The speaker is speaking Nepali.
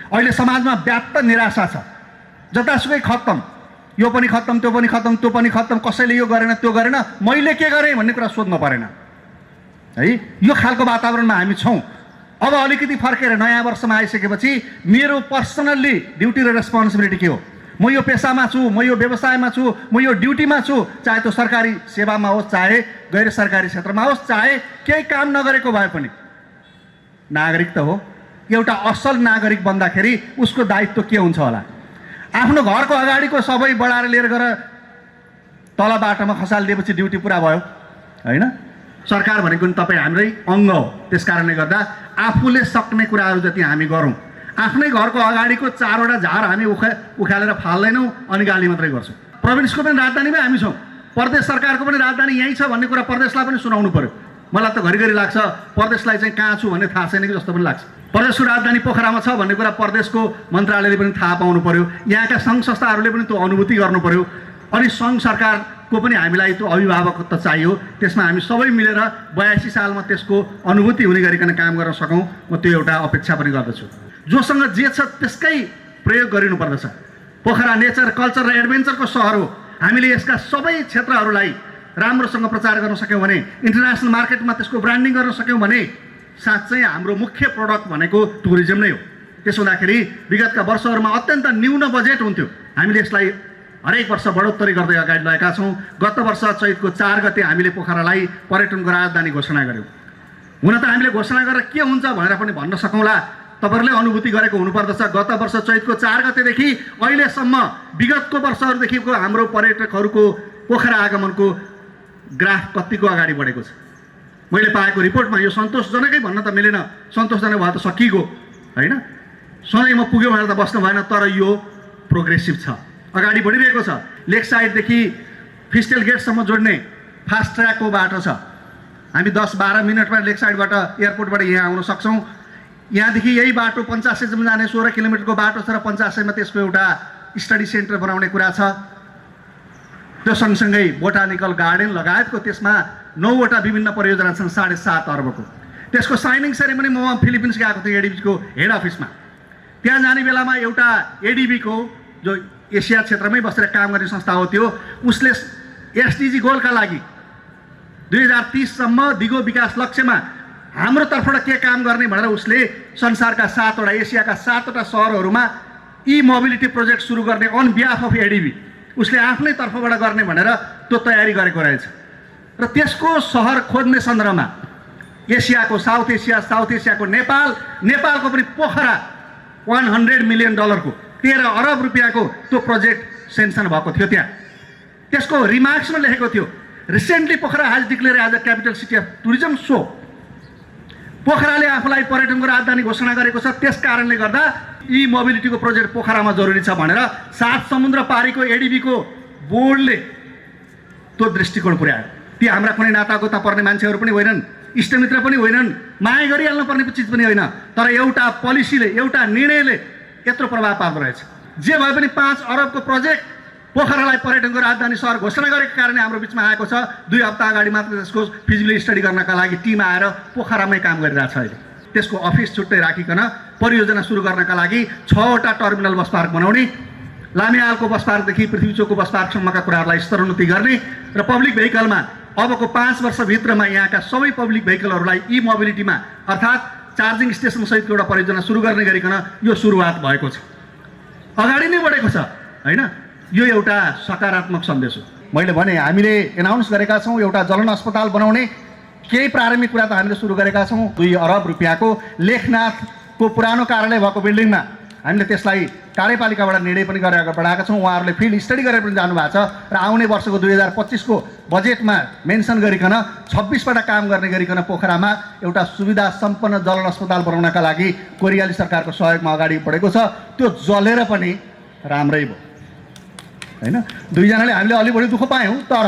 अहिले समाजमा व्याप्त निराशा छ, जतासुकै खत्तम, यो पनि खत्तम, त्यो पनि खत्तम, त्यो पनि खत्तम, कसैले यो गरेन त्यो गरेन, मैले के गरेँ भन्ने कुरा सोध्नु परेन है। यो खालको वातावरणमा हामी छौँ। अब अलिकति फर्केर नयाँ वर्षमा आइसकेपछि मेरो पर्सनल्ली ड्युटी र रेस्पोन्सिबिलिटी के हो, म यो पेसामा छु, म यो व्यवसायमा छु, म यो ड्युटीमा छु, चाहे त्यो सरकारी सेवामा होस्, चाहे गैर सरकारी क्षेत्रमा होस्, चाहे केही काम नगरेको भए पनि नागरिक त हो। एउटा असल नागरिक बन्दाखेरि उसको दायित्व के हुन्छ होला? आफ्नो घरको अगाडिको सबै बढाएर लिएर गएर तल बाटोमा खसालिदिएपछि ड्युटी पुरा भयो होइन? सरकार भनेको नि तपाईँ हाम्रै अङ्ग हो। त्यस कारणले गर्दा आफूले सक्ने कुराहरू जति हामी गरौँ, आफ्नै घरको अगाडिको 4वटा झार हामी उखालेर फाल्दैनौँ अनि गाली मात्रै गर्छौँ। प्रोभिन्सको पनि राजधानीमै हामी छौँ, प्रदेश सरकारको पनि राजधानी यहीँ छ भन्ने कुरा प्रदेशलाई पनि सुनाउनु पर्यो। मलाई त घरिघरि लाग्छ प्रदेशलाई चाहिँ कहाँ छु भन्ने थाहा छैन कि जस्तो पनि लाग्छ। प्रदेशको राजधानी पोखरामा छ भन्ने कुरा प्रदेशको मन्त्रालयले पनि थाहा पाउनु पर्यो, यहाँका सङ्घ संस्थाहरूले पनि त्यो अनुभूति गर्नु पर्यो, अनि सङ्घ सरकारको पनि हामीलाई त्यो अभिभावकत्व चाहियो। त्यसमा हामी सबै मिलेर 82 सालमा त्यसको अनुभूति हुने गरिकन काम गर्न सकौँ, म त्यो एउटा अपेक्षा पनि गर्दछु। जोसँग जे छ त्यसकै प्रयोग गरिनुपर्दछ। पोखरा नेचर, कल्चर र एडभेन्चरको सहर हो। हामीले यसका सबै क्षेत्रहरूलाई राम्रोसँग प्रचार गर्न सक्यौँ भने, इन्टरनेसनल मार्केटमा त्यसको ब्रान्डिङ गर्न सक्यौँ भने साँच्चै हाम्रो मुख्य प्रडक्ट भनेको टुरिज्म नै हो। त्यसो हुँदाखेरि विगतका वर्षहरूमा अत्यन्त न्यून बजेट हुन्थ्यो, हामीले यसलाई हरेक वर्ष बढोत्तरी गर्दै अगाडि लगेका छौँ। गत वर्ष चैतको 4 गते हामीले पोखरालाई पर्यटनको राजधानी घोषणा गऱ्यौँ। हुन त हामीले घोषणा गरेर के हुन्छ भनेर पनि भन्न सकौँला, तपाईँहरूले अनुभूति गरेको हुनुपर्दछ। गत वर्ष चैतको 4 गतेदेखि अहिलेसम्म विगतको वर्षहरूदेखिको हाम्रो पर्यटकहरूको पोखरा आगमनको ग्राफ कतिको अगाडि बढेको छ। मैले पाएको रिपोर्टमा यो सन्तोषजनकै भन्न त मिलेन, सन्तोषजनक भए त सकिगयो होइन, सधैँ म पुग्यो भनेर त बस्नु भएन, तर यो प्रोग्रेसिभ छ, अगाडि बढिरहेको छ। लेक साइडदेखि फिस्टेल गेटसम्म जोड्ने फास्ट ट्र्याकको बाटो छ। हामी 10-12 मिनटमा लेक साइडबाट एयरपोर्टबाट यहाँ आउन सक्छौँ। यहाँदेखि यही बाटो पञ्चासेसम्म जाने 16 किलोमिटरको बाटो छ र पञ्चासेमा त्यसको एउटा स्टडी सेन्टर बनाउने कुरा छ। त्यो सँगसँगै बोटानिकल गार्डन लगायतको त्यसमा 9वटा विभिन्न परियोजना छन् 7.5 अर्बको। त्यसको साइनिङ सेरेमनी म फिलिपिन्स गएको थिएँ एडिबीको हेड अफिसमा। त्यहाँ जाने बेलामा एउटा एडिबीको जो एसिया क्षेत्रमै बसेर काम गर्ने संस्था हो, त्यो उसले एसडिजी गोलका लागि 2030सम्म दिगो विकास लक्ष्यमा हाम्रो तर्फबाट के काम गर्ने भनेर उसले संसारका 7वटा, एसियाका 7वटा सहरहरूमा ई मोबिलिटी प्रोजेक्ट सुरु गर्ने अन बिहाफ अफ एडिबी उसले आफ्नै तर्फबाट गर्ने भनेर त्यो तयारी गरेको रहेछ। र त्यसको सहर खोज्ने सन्दर्भमा साउथ एसियाको नेपालको पनि पोखरा $100 मिलियन 13 अरब रुपियाँको त्यो प्रोजेक्ट सेन्सन भएको थियो। त्यहाँ त्यसको रिमार्क्समा लेखेको थियो, recently Pokhara has declared as a capital city of tourism. So पोखराले आफूलाई पर्यटनको राजधानी घोषणा गरेको छ, त्यस कारणले गर्दा ई मोबिलिटीको प्रोजेक्ट पोखरामा जरुरी छ भनेर 7 समुद्र पारीको एडिबीको बोर्डले त्यो दृष्टिकोण पुर्यायो। ती हाम्रा कुनै नातागोता पर्ने मान्छेहरू पनि होइनन्, इष्टमित्र पनि होइनन्, माया गरिहाल्नु पर्ने चिज पनि होइन, तर एउटा पोलिसीले, एउटा निर्णयले यत्रो प्रभाव पार्दो रहेछ। जे भए पनि 5 अरबको प्रोजेक्ट पोखरालाई पर्यटनको राजधानी सहर घोषणा गरेको कारणले हाम्रो बिचमा आएको छ। 2 हप्ता अगाडि मात्र त्यसको फिजिबिलिटी स्टडी गर्नका लागि टिम आएर पोखरामै काम गरिरहेछ। अहिले त्यसको अफिस छुट्टै राखिकन परियोजना सुरु गर्नका लागि 6वटा टर्मिनल बस पार्क बनाउने, लामिहालको बस पार्कदेखि पृथ्वीचोकको बस पार्कसम्मका कुराहरूलाई स्तरोन्नति गर्ने र पब्लिक भेहिकलमा अबको 5 वर्षभित्रमा यहाँका सबै पब्लिक भेहिकलहरूलाई ई मोबिलिटीमा अर्थात् चार्जिङ स्टेसन सहितको एउटा परियोजना सुरु गर्ने गरिकन यो सुरुवात भएको छ, अगाडि नै बढेको छ होइन। यो एउटा सकारात्मक सन्देश हो। मैले भने हामीले एनाउन्स गरेका छौँ एउटा जलन अस्पताल बनाउने केही प्रारम्भिक कुरा त हामीले सुरु गरेका छौँ। 2 अरब रुपियाँको लेखनाथको पुरानो कार्यालय भएको बिल्डिङमा हामीले त्यसलाई कार्यपालिकाबाट निर्णय पनि गरेर बढाएका छौँ। उहाँहरूले फिल्ड स्टडी गरेर पनि जानुभएको छ र आउने वर्षको 2025को बजेटमा मेन्सन गरिकन 26वटा काम गर्ने गरिकन पोखरामा एउटा सुविधा सम्पन्न जलन अस्पताल बनाउनका लागि कोरियाली सरकारको सहयोगमा अगाडि बढेको छ। त्यो जलेर पनि राम्रै भयो होइन। 2 जनाले हामीले अलि बढी दुःख पायौँ, तर